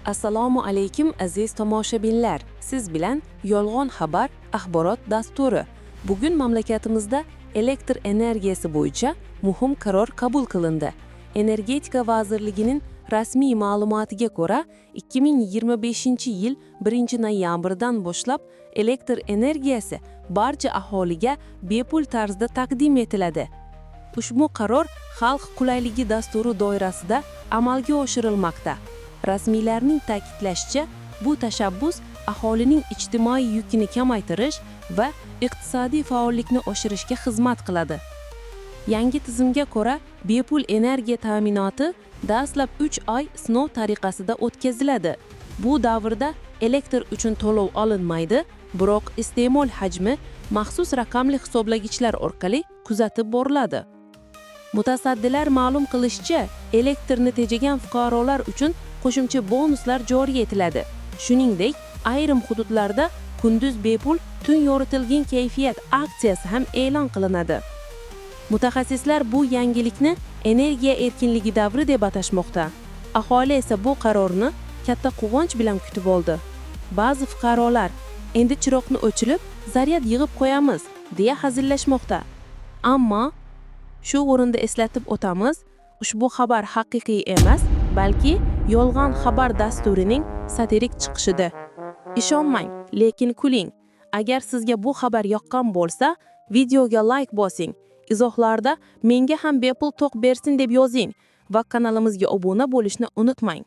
Assalomu alaykum, aziz tomoshabinlar. Siz bilan Yolg'on xabar axborot dasturi. Bugun mamlakatimizda elektr energiyasi bo'yicha muhim qaror qabul qilindi. Energetika vazirligining rasmiy ma'lumotiga ko'ra, 2025-yil 1-noyabrdan boshlab elektr energiyasi barcha aholiga bepul tarzda taqdim etiladi. Ushbu qaror Xalq qulayligi dasturi doirasida amalga oshirilmoqda. Rasmiylarning ta'kidlashicha, bu tashabbus aholining ijtimoiy yukini kamaytirish va iqtisodiy faollikni oshirishga xizmat qiladi. Yangi tizimga ko'ra, bepul energiya ta'minoti dastlab 3 oy sinov tariqasida o'tkaziladi. Bu davrda elektr uchun to'lov olinmaydi, biroq iste'mol hajmi maxsus raqamli hisoblagichlar orqali kuzatib boriladi. Mutasaddilar ma'lum qilishicha, elektrni tejagan fuqarolar uchun qo'shimcha bonuslar joriy etiladi. Shuningdek, ayrim hududlarda kunduz bepul, tun yoritilgan kayfiyat aksiyasi ham e'lon qilinadi. Mutaxassislar bu yangilikni energiya erkinligi davri deb atashmoqda. Aholi esa bu qarorni katta quvonch bilan kutib oldi. Ba'zi fuqarolar "Endi chiroqni o'chirib, zaryad yig'ib qo'yamiz", deya hazillashmoqda. Ammo shu o'rinda eslatib o'tamiz, ushbu xabar haqiqiy emas, balki Yolg'on xabar dasturining satirik chiqishidir. Ishonmang, lekin kuling. Agar sizga bu xabar yoqqan bo'lsa, videoga like bosing, izohlarda "Menga ham bepul tok bersin" deb yozing va kanalimizga obuna bo'lishni unutmang.